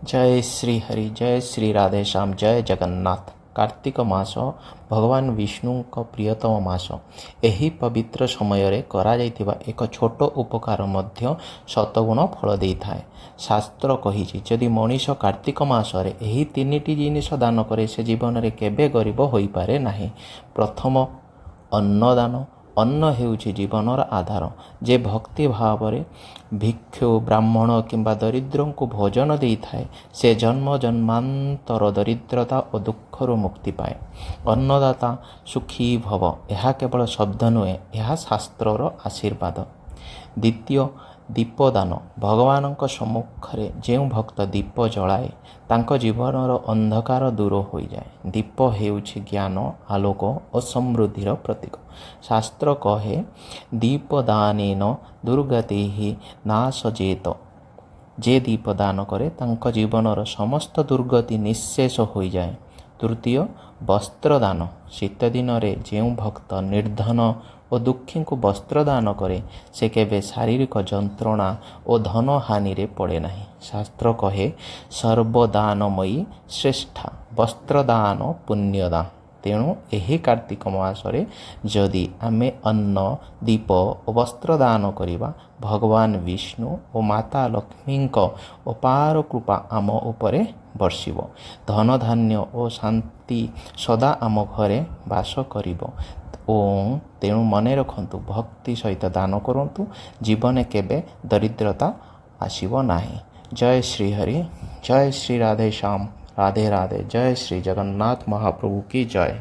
ଜୟ ଶ୍ରୀ ହରି, ଜୟ ଶ୍ରୀ ରାଧେଶ୍ୟାମ, ଜୟ ଜଗନ୍ନାଥ। କାର୍ତ୍ତିକ ମାସ ଭଗବାନ ବିଷ୍ଣୁଙ୍କ ପ୍ରିୟତମ ମାସ। ଏହି ପବିତ୍ର ସମୟରେ କରାଯାଇଥିବା ଏକ ଛୋଟ ଉପକାର ମଧ୍ୟ ଶତଗୁଣ ଫଳ ଦେଇଥାଏ। ଶାସ୍ତ୍ର କହିଛି, ଯଦି ମଣିଷ କାର୍ତ୍ତିକ ମାସରେ ଏହି ତିନିଟି ଜିନିଷ ଦାନ କରେ, ସେ ଜୀବନରେ କେବେ ଗରିବ ହୋଇପାରେ ନାହିଁ। ପ୍ରଥମ, ଅନ୍ନଦାନ। ଅନ୍ନ ହେଉଛି ଜୀବନର ଆଧାର। ଯେ ଭକ୍ତି ଭାବରେ ଭିକ୍ଷୁ, ବ୍ରାହ୍ମଣ କିମ୍ବା ଦରିଦ୍ରଙ୍କୁ ଭୋଜନ ଦେଇଥାଏ, ସେ ଜନ୍ମ ଜନ୍ମାନ୍ତର ଦରିଦ୍ରତା ଓ ଦୁଃଖରୁ ମୁକ୍ତି ପାଏ। ଅନ୍ନଦାତା ସୁଖୀ ଭବ, ଏହା କେବଳ ଶବ୍ଦ ନୁହେଁ, ଏହା ଶାସ୍ତ୍ରର ଆଶୀର୍ବାଦ। ଦ୍ୱିତୀୟ, ଦୀପଦାନ। ଭଗବାନଙ୍କ ସମ୍ମୁଖରେ ଯେଉଁ ଭକ୍ତ ଦୀପ ଜଳାଏ, ତାଙ୍କ ଜୀବନର ଅନ୍ଧକାର ଦୂର ହୋଇଯାଏ। ଦୀପ ହେଉଛି ଜ୍ଞାନ, ଆଲୋକ ଓ ସମୃଦ୍ଧିର ପ୍ରତୀକ। ଶାସ୍ତ୍ର କହେ, ଦୀପଦାନେନ ଦୁର୍ଗତିଃ ନାଶଯେତ। ଯେ ଦୀପ ଦାନ କରେ, ତାଙ୍କ ଜୀବନର ସମସ୍ତ ଦୁର୍ଗତି ନିଃଶେଷ ହୋଇଯାଏ। ତୃତୀୟ, ବସ୍ତ୍ରଦାନ। ଶୀତ ଦିନରେ ଯେଉଁ ଭକ୍ତ ନିର୍ଦ୍ଧନ ଓ ଦୁଃଖୀଙ୍କୁ ବସ୍ତ୍ର ଦାନ କରେ, ସେ କେବେ ଶାରୀରିକ ଯନ୍ତ୍ରଣା ଓ ଧନ ହାନିରେ ପଡ଼େ ନାହିଁ। ଶାସ୍ତ୍ର କହେ, ସର୍ବଦାନମୟୀ ଶ୍ରେଷ୍ଠା ବସ୍ତ୍ରଦାନ ପୁଣ୍ୟଦା। ତେଣୁ ଏହି କାର୍ତ୍ତିକ ମାସରେ ଯଦି ଆମେ ଅନ୍ନ, ଦୀପ ଓ ବସ୍ତ୍ର ଦାନ କରିବା, ଭଗବାନ ବିଷ୍ଣୁ ଓ ମାତା ଲକ୍ଷ୍ମୀଙ୍କ ଅପାର କୃପା ଆମ ଉପରେ ବର୍ଷିବ। ଧନ, ଧାନ୍ୟ ଓ ଶାନ୍ତି ସଦା ଆମ ଘରେ ବାସ କରିବ। ଓ ତେଣୁ ମନେ ରଖନ୍ତୁ, ଭକ୍ତି ସହିତ ଦାନ କରନ୍ତୁ, ଜୀବନେ କେବେ ଦରିଦ୍ରତା ଆସିବ ନାହିଁ। ଜୟ ଶ୍ରୀ ହରି, ଜୟ ଶ୍ରୀ ରାଧେ ଶ୍ୟାମ, ରାଧେ ରାଧେ। ଜୟ ଶ୍ରୀ ଜଗନ୍ନାଥ ମହାପ୍ରଭୁ କି ଜୟ।